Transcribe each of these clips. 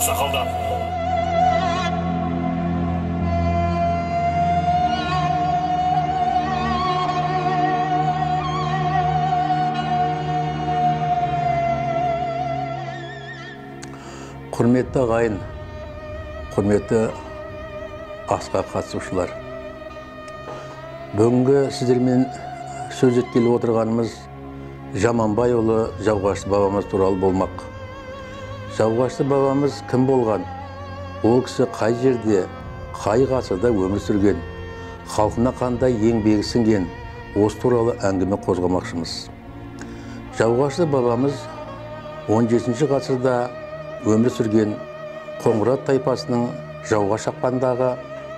Ақсақалдан. Құрметті ағайын, құрметті асқа қатысушылар. Бүгінгі сіздермен сөз еткелі отырғанымыз Жаманбайұлы Жауғашты бабамыз туралы болмақ. Жауғашты бабамыз кім болған? Ол кісі қай жерде, қай ғасырда өмір сүрген? Халқына қандай еңбегі сіңген? Осы туралы әңгіме қозғамақшымыз. Жауғашты бабамыз 17 ғасырда өмір сүрген Қоңырат тайпасының жауға шапқандағы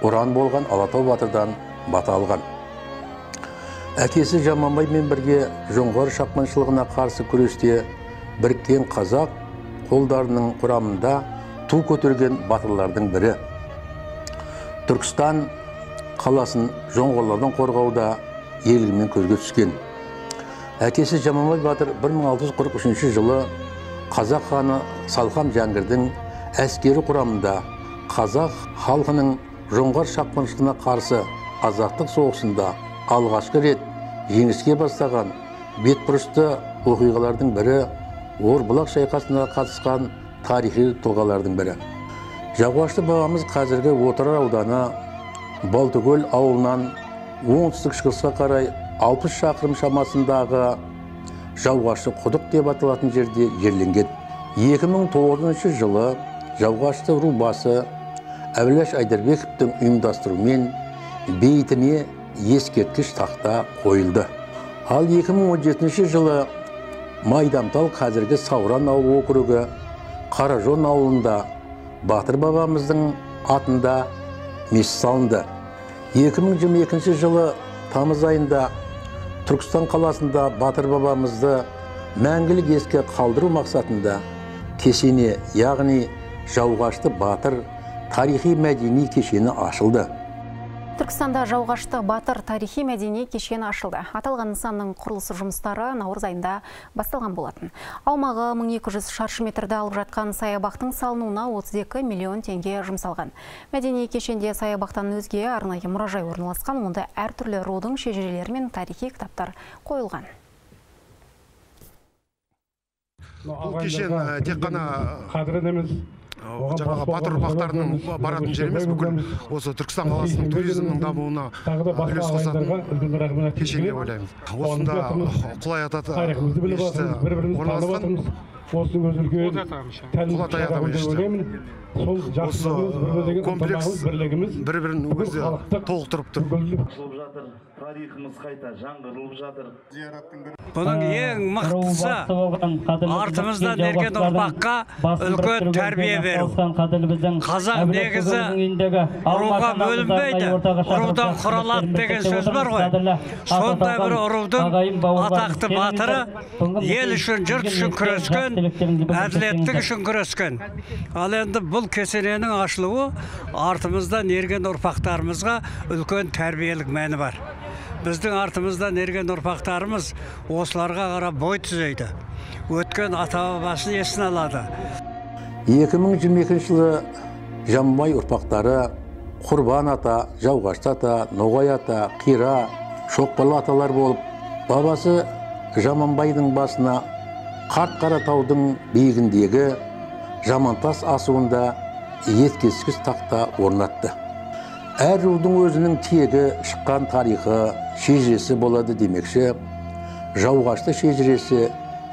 ұран болған Алатау батырдан бата алған. Әкесі Жаманбаймен бірге жоңғар шапқыншылығына қарсы күресте біріккен қазақ қолдарының құрамында ту көтерген батырлардың бірі. Түркістан қаласын жоңғарлардан қорғауда ерлігімен көзге түскен. Әкесі Жаманбай батыр 1643 жылы қазақ ханы Салқам Жәңгірдің әскері құрамында қазақ халқының жоңғар шапқыншылығына қарсы азаттық соғысында алғашқы рет жеңіске бастаған бетбұрысты оқиғалардың бірі Орбұлақ шайқасына қатысқан тарихи тұлғалардың бірі. Жауғашты бабамыз қазіргі Отырар ауданы Балтыкөл ауылынан оңтүстік шығысқа қарай 60 шақырым шамасындағы Жауғашты құдық деп аталатын жерде жерленген. 2009 жылы Жауғашты ру басы Әбілаш Айдарбековтің ұйымдастыруымен бейітіне ескерткіш тақта қойылды. Ал 2017 жылы Майдамтал қазіргі Сауран ауыл округі Қаражон ауылында батыр бабамыздың атында мешіт салынды. 2022 жылы тамыз айында Түркістан қаласында батыр бабамызды мәңгілік еске қалдыру мақсатында кесене, яғни Жауғашты батыр тарихи мәдени кешені ашылды. Түркістанда Жауғашты батыр тарихи мәдени кешені ашылды. Аталған нысанның құрылысы жұмыстары наурыз айында басталған болатын. Аумағы 1200 шаршы метрді алып жатқан саябақтың салынуына 32 миллион теңге жұмсалған. Мәдени кешенде саябақтан өзге арнайы мұражай орналасқан, онда әртүрлі рудың шежірелері мен тарихи кітаптар қойылған. Бұл кешен тек қана жаңағы батыр ұрпақтарының баратын жер емес, бүкіл осы Түркістан қаласының туризмнің дамуына үлес қосатын кешен деп ойлаймын. Осында Құлай ата мешіті орналасқан. Құлатай ата мешіті. Осы комплекс бір-бірін өзі толықтырып тұр. Тарихымыз қайта жаңғырылып жатыр. Бұның ең мықтысы артымыздан ерген ұрпаққа үлкен тәрбие беру. Қазақ негізі руға бөлінбейді, рудан құралады деген сөз бар ғой. Сондай бір рудың атақты батыры ел үшін, жұрт үшін күрескен, әділеттік үшін күрескен. Ал енді бұл кесененің ашылуы артымыздан ерген ұрпақтарымызға үлкен тәрбиелік мәні бар. Біздің артымыздан ерген ұрпақтарымыз осыларға қарап бой түзейді. Өткен ата-бабасын есіне алады. 2022 жылы Жаманбай ұрпақтары Құрбан ата, Жауғашты ата, Ноғай ата, Қира, Шоқпарлы аталар болып, бабасы Жаманбайдың басына Қарт Қаратаудың биігіндегі Жамантас асуында ескерткіш тақта орнатты. Әр рудың өзінің тегі шыққан тарихы, шежіресі болады демекші, Жауғашты шежіресі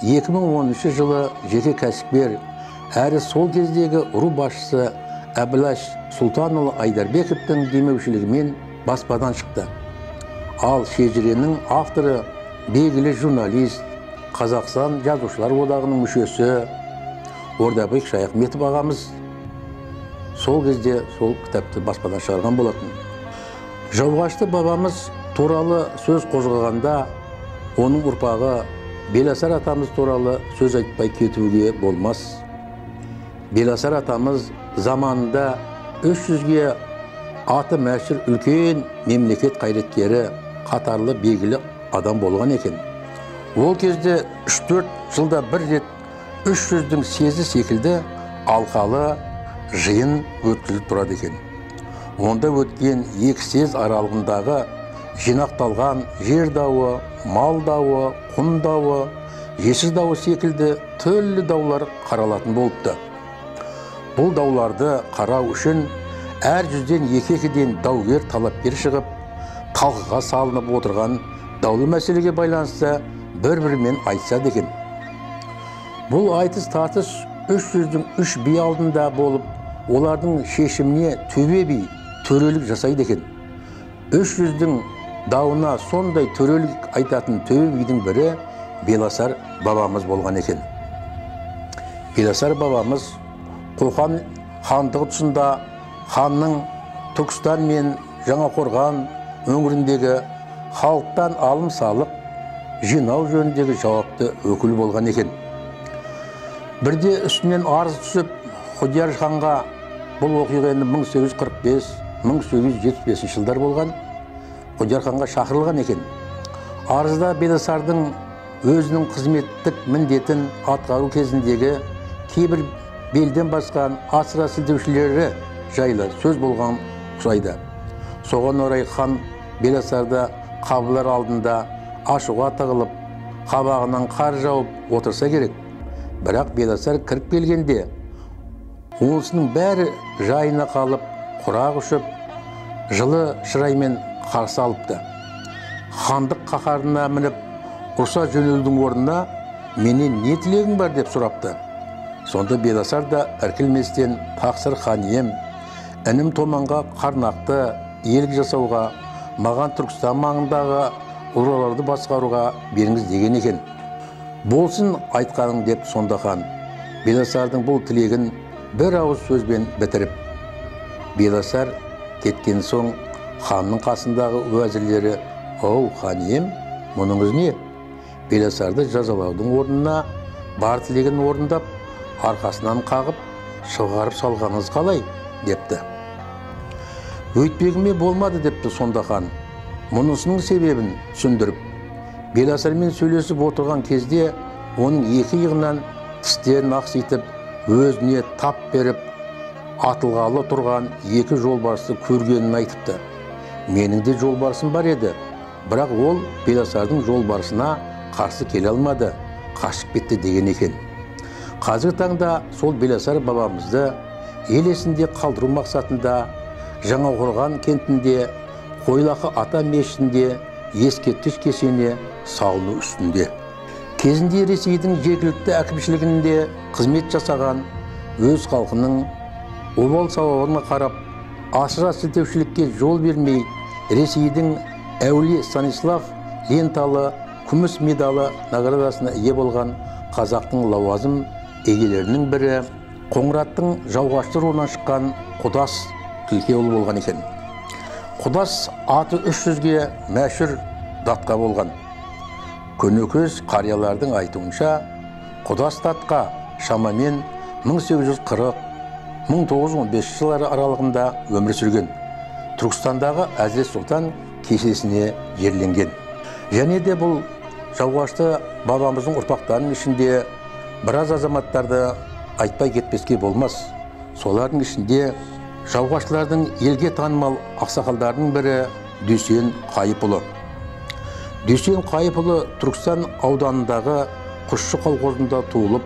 2010 жылы жеке кәсіпкер, әрі сол кездегі ру басшысы Әбілаш Сұлтанұлы Айдарбековтің демеушілігімен баспадан шықты. Ал шежіренің авторы белгілі журналист, Қазақстан Жазушылар одағының мүшесі Ордабек Шаяхметов ағамыз сол кезде сол кітапты баспадан шығарған болатын. Жауғашты бабамыз туралы сөз қозғағанда оның ұрпағы Беласар атамыз туралы сөз айтпай кетуге болмас. Беласар атамыз заманында 300-ге аты мәшһүр үлкен мемлекет қайраткері қатарлы белгілі адам болған екен. Ол кезде 3-4 жылда бір рет 300-дің сезі секілді алқалы жиын өткізіліп тұрады екен. Онда өткен екі съезд аралығындағы жинақталған жер дауы, мал дауы, құн дауы, жесір дауы секілді түрлі даулар қаралатын болыпты. Бұл дауларды қарау үшін әр жүзден екі-екіден даугер талапкер шығып, талқыға салынып отырған даулы мәселеге байланысты бір-бірімен айтысады екен. Бұл айтыс тартыс 300-дің 3 би алдында болып, олардың шешіміне төбе би төрелік жасайды екен. 300-дің дауына сондай төрелік айтатын төбе бидің бірі Беласар бабамыз болған екен. Беласар бабамыз Қоқан хандығы тұсында ханның Түркістан мен Жаңақорған өңіріндегі халықтан алым салық жинау жөніндегі жауапты өкіл болған екен. Бірде үстінен арыз түсіп, Құдияр ханға, бұл оқиға енді 1845-1875 жылдар болған, Құдияр ханға шақырылған екен. Арызда Беласардың өзінің қызметтік міндетін атқару кезіндегі кейбір белден басқан асыра сілтеушілері жайлы сөз болған ұқсайды. Соған орай хан Беласарды қабылдар алдында ашуға тығылып, қабағынан қар жауып отырса керек. Бірақ Беласар кіріп келгенде онысының бәрі жайына қалып, құрақ ұшып, жылы шыраймен қарсы алыпты. Хандық қаһарына мініп, ұрса жөнелудің орнына менен не тілегің бар деп сұрапты. Сонда Беласар да іркілместен, тақсыр хан ием, інім Томанға қарнақты иелік жасауға, маған Түркістан маңындағы ұраларды басқаруға беріңіз деген екен. Болсын айтқаның деп сонда хан Беласардың бұл тілегін бір ауыз сөзбен бітіріп. Беласар кеткен соң ханның қасындағы уәзірлері, «Оу, хан ием, мұныңыз не?» Беласарды жазалаудың орнына бар тілегін орындап, арқасынан қағып, шығарып салғаныңыз қалай?» депті. Өйтпегіме болмады депті сонда хан. Мұнысының себебін түсіндіріп, Беласармен сөйлесіп отырған кезде оның екі иығынан тістерін ақситып, өзіне тап беріп, атылғалы тұрған екі жолбарысты көргенін айтыпты. Менің де жолбарысым бар еді, бірақ ол Беласардың жолбарысына қарсы келе алмады, қашып кетті деген екен. Қазіргі таңда сол Беласар бабамызды ел есінде қалдыру мақсатында Жаңақорған кентінде Қойлақы ата мешітінде ескерткіш кешені салыну үстінде. Кезінде Ресейдің жергілікті әкімшілігінде қызмет жасаған, өз халқының обал сауабына қарап, асыра сілтеушілікке жол бермей, Ресейдің әулие Станислав ленталы күміс медалы наградасына ие болған қазақтың лауазым иелерінің бірі Қоңыраттың Жауғашты руынан шыққан Құдас Тілкеұлы болған екен. Құдас аты 300-ге мәшһүр датқа болған. Көнекөз қариялардың айтуынша, Құдас датқа шамамен 1840-1915 жылдары аралығында өмір сүрген. Түркістандағы Әзірет Сұлтан кесесіне жерленген. Және де бұл Жауғашты бабамыздың ұрпақтарының ішінде біраз азаматтарды айтпай кетпеске болмас. Солардың ішінде Жауғаштылардың елге танымал ақсақалдарының бірі Дүйсен Қайыпұлы. Дүйсен Қайыпұлы Түркістан ауданындағы Құсшы колхозында туылып,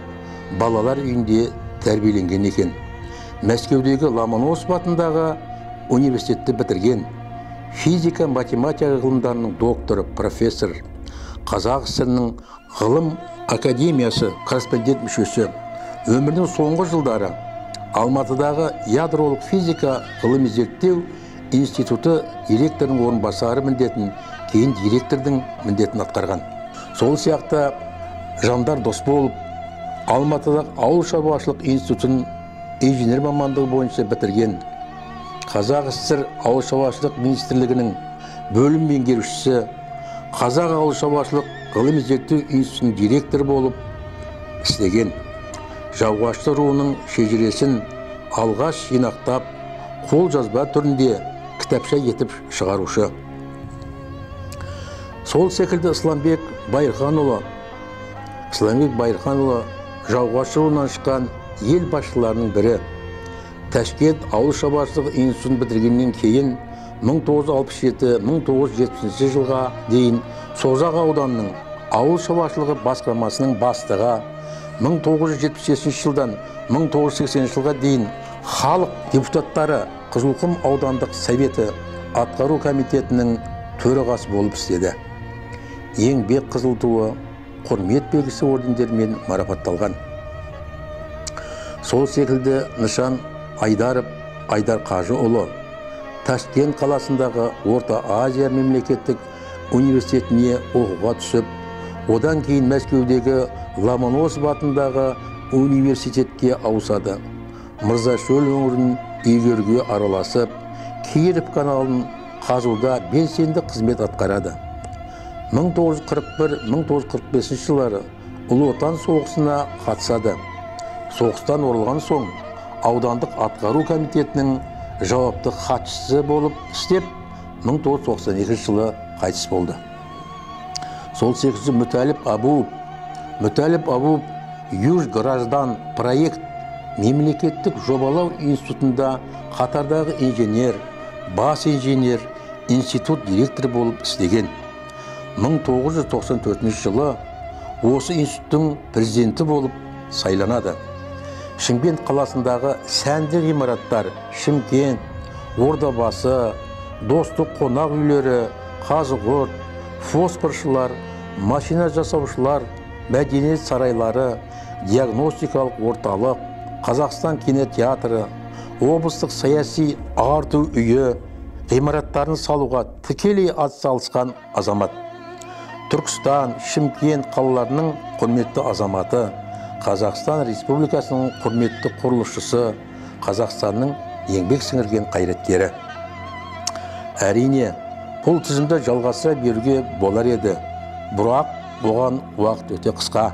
балалар үйінде тәрбиеленген екен. Мәскеудегі Ломоносов атындағы университетті бітірген, физика, математика ғылымдарының докторы, профессор, Қазақ ССР-інің ғылым академиясы корреспондент мүшесі. Өмірінің соңғы жылдары Алматыдағы ядролық физика ғылыми зерттеу институты директорының орынбасары міндетін, кейін директордың міндетін атқарған. Сол сияқты Жандар Досболов Алматыдағы ауыл шаруашылық институтын инженер мамандығы бойынша бітірген, Қазақ ССР ауыл шаруашылық министрлігінің бөлім меңгерушісі, Қазақ ауыл шаруашылық ғылыми зерттеу институтының директоры болып істеген. Жауғашты руының шежіресін алғаш жинақтап, қол жазба түрінде кітапша етіп шығарушы. Сол секілді Исламбек Байырханұлы Жауғашты руынан шыққан ел басшыларының бірі, Ташкент ауыл шаруашылығы институтын бітіргеннен кейін 1967-1970 жылға дейін Созақ ауданының ауыл шаруашылығы басқармасының бастығы, 1977 жылдан 1980 жылға дейін халық депутаттары Қызылқұм аудандық советі атқару комитетінің төрағасы болып істеді. Еңбек Қызыл Туы, Құрмет белгісі ордендерімен марапатталған. Сол секілді Нышан Айдаров Айдар Қажыұлы Ташкент қаласындағы Орта Азия мемлекеттік университетіне оқуға түсіп, одан кейін Мәскеудегі Ломоносов атындағы университетке ауысады. Мырзашөл өңірін игеруге араласып, Киров каналын қазуда белсенді қызмет атқарады. 1941-1945 жылдары Ұлы Отан соғысына қатысады. Соғыстан оралған соң аудандық атқару комитетінің жауапты хатшысы болып істеп, 1992 жылы қайтыс болды. Сол секілді Мүтәліп Абуов. Мүтәліп Абуов Южграждан проект мемлекеттік жобалау институтында қатардағы инженер, бас инженер, институт директоры болып істеген. 1994 жылы осы институттың президенті болып сайланады. Шымкент қаласындағы сәнді ғимараттар, Шымкент, Ордабасы, Достық қонақ үйлері, Қазығұрт, фосфоршылар, машина жасаушылар, мәдениет сарайлары, диагностикалық орталық, Қазақстан кинотеатры, облыстық саяси ағарту үйі ғимараттарын салуға тікелей атсалысқан азамат. Түркістан, Шымкент қалаларының құрметті азаматы, Қазақстан Республикасының құрметті құрылысшысы, Қазақстанның еңбек сіңірген қайраткері. Әрине, бұл тізімді жалғастыра беруге болар еді, бірақ бұған уақыт өте қысқа.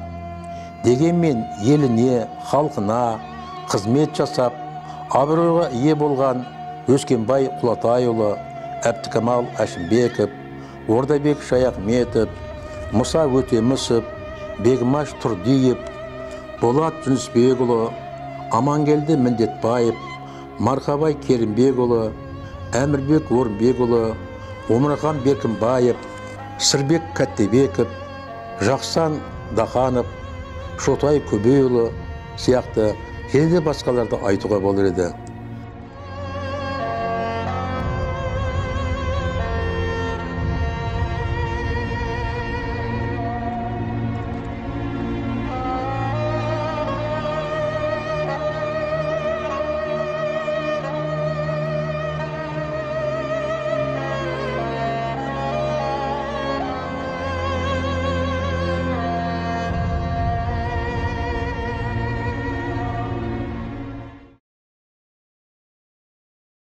Дегенмен еліне, халқына қызмет жасап, абыройға ие болған Өскенбай Құлатайұлы, Әбдікамал Әшімбеков, Ордабек Шаяхметов, Мұса Өтемісов, Бегмаш Тұрдиев, Болат Жүнісбекұлы, Амангелді Міндетбаев, Марқабай Керімбекұлы, Әмірбек Орынбекұлы, Омархан Беркімбаев, Сырбек Кәттебеков, Жақсан Даханов, Шотай Көбейұлы сияқты және де басқаларды айтуға болар еді.